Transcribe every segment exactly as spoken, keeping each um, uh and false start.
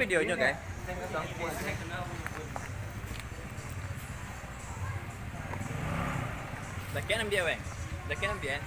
Videonyo, guys. Dakek ambiak, weh. Dakek ambiak.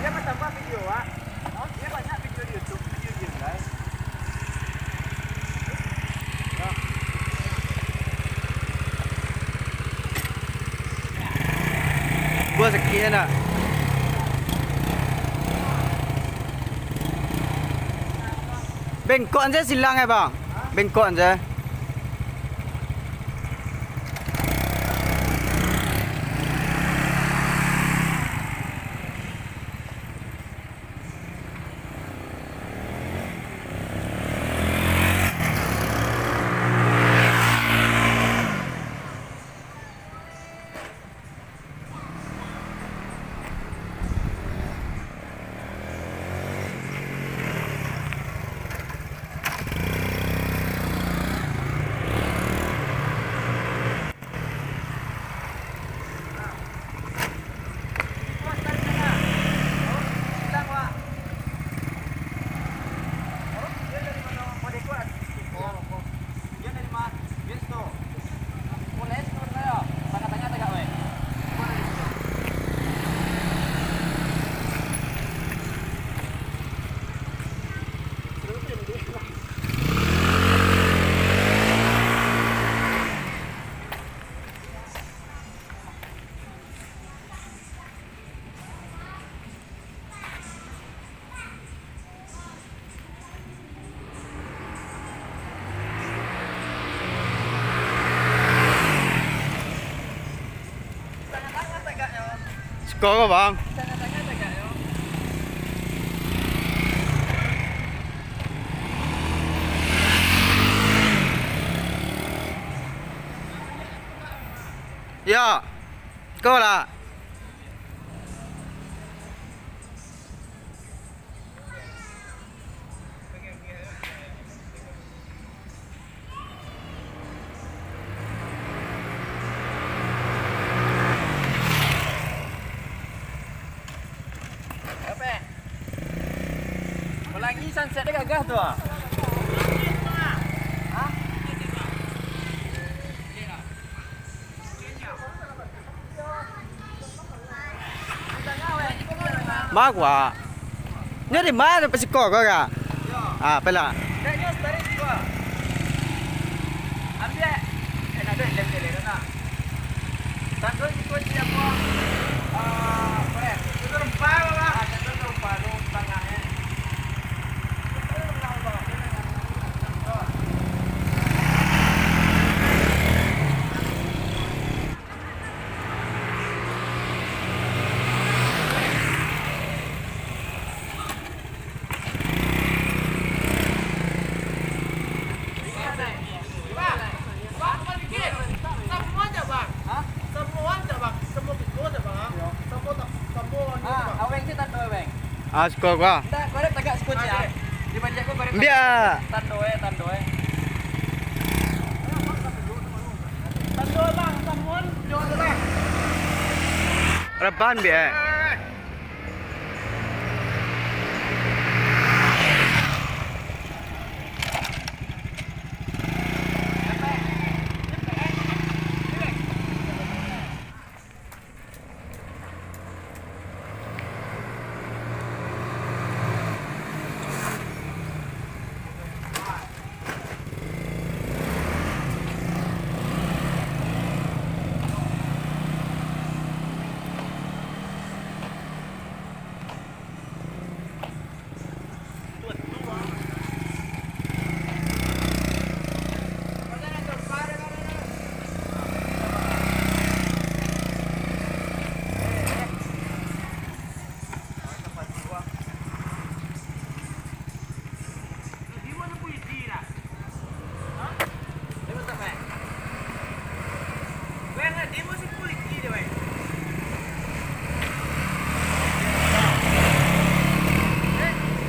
Dia batambah video, Wak. Dia banyak video di YouTube, video game, guys. Gua sakik nak. Bengkok aja silang ya, Bang. Bengkok aja. Siko ko, Bang. Yo. Siko lah. Pelangi sunset dia gagah tu ah. Hah? Bagua. Nyo di ma siko ko ka? Ah, pala. Ah, siko gua. Ndak, korek tagak siko, Cik, ah. Di baliak gua korek tagak. Biak. Tando, eh, tando, eh. Tando, Bang, tando, jauh tu, Bang. Rebahan, biak, eh.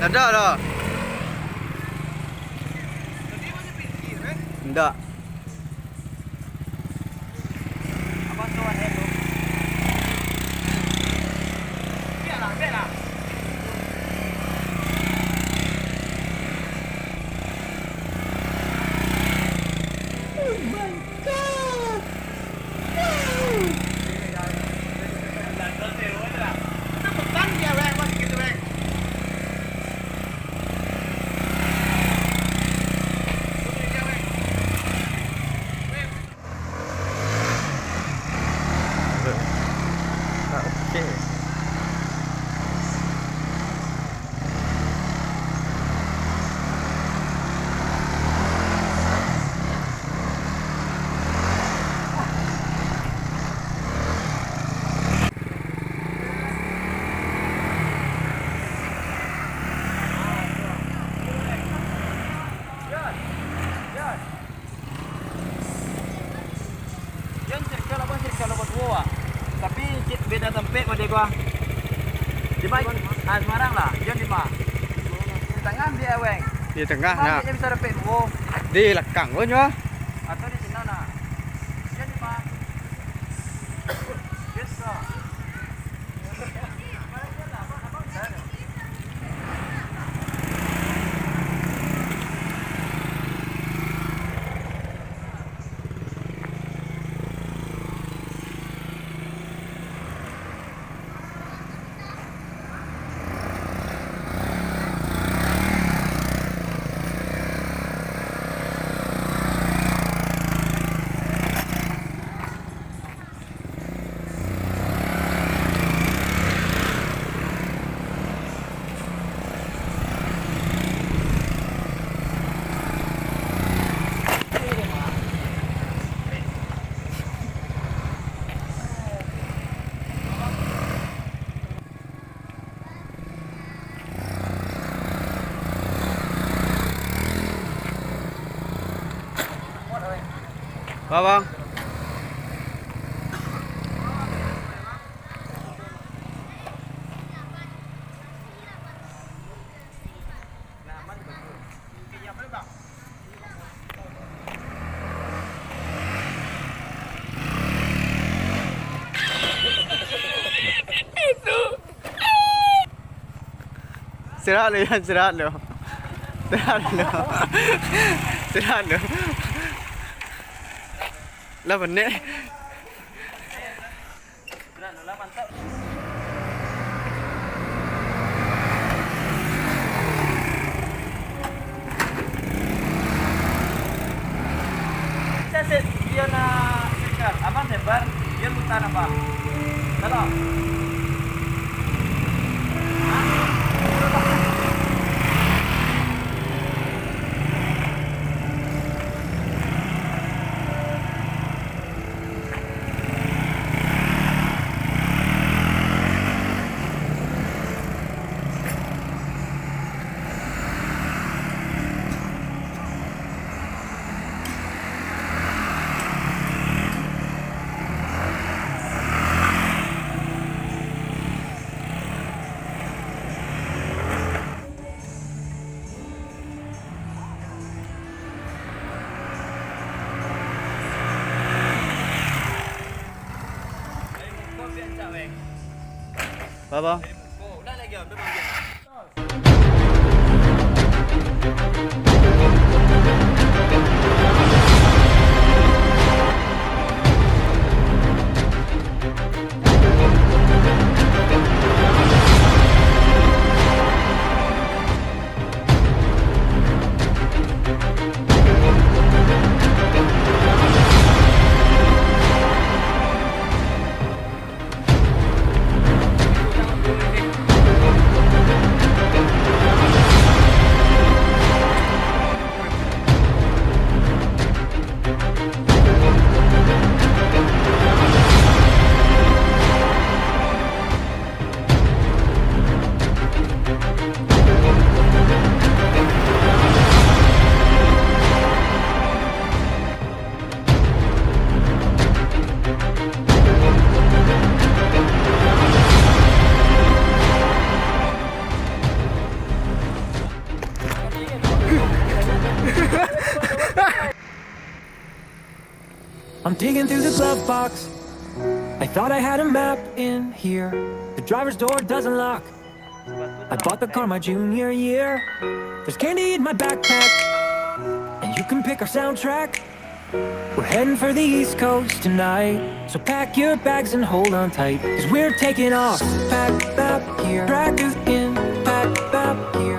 Ndak ado doh. Ndak. Yon circle apa, circle nomor duo, ah. Tapi cik beda tampek pado gua. Di ma-, ah, Semarang lah, yon di ma? Di tangah di aweng. Di tangah, nak. Bisa dapek duo. Di lakang pun, ah. Atau di sinan, nah. Yon di ma? Yes, sir. Ba, Bang. Istirahat lu, Yan, istirahat lu. Istirahat lu. Istirahat lu. Lah, benek. Bisa set, dia nak circle. Abang sebar, dia putar apa? Salah. Baba. I'm digging through the glove box. I thought I had a map in here. The driver's door doesn't lock. I bought the car my junior year. There's candy in my backpack. And you can pick our soundtrack. We're heading for the East Coast tonight. So pack your bags and hold on tight. Cause we're taking off. Pack map here. Track is in. Pack map here.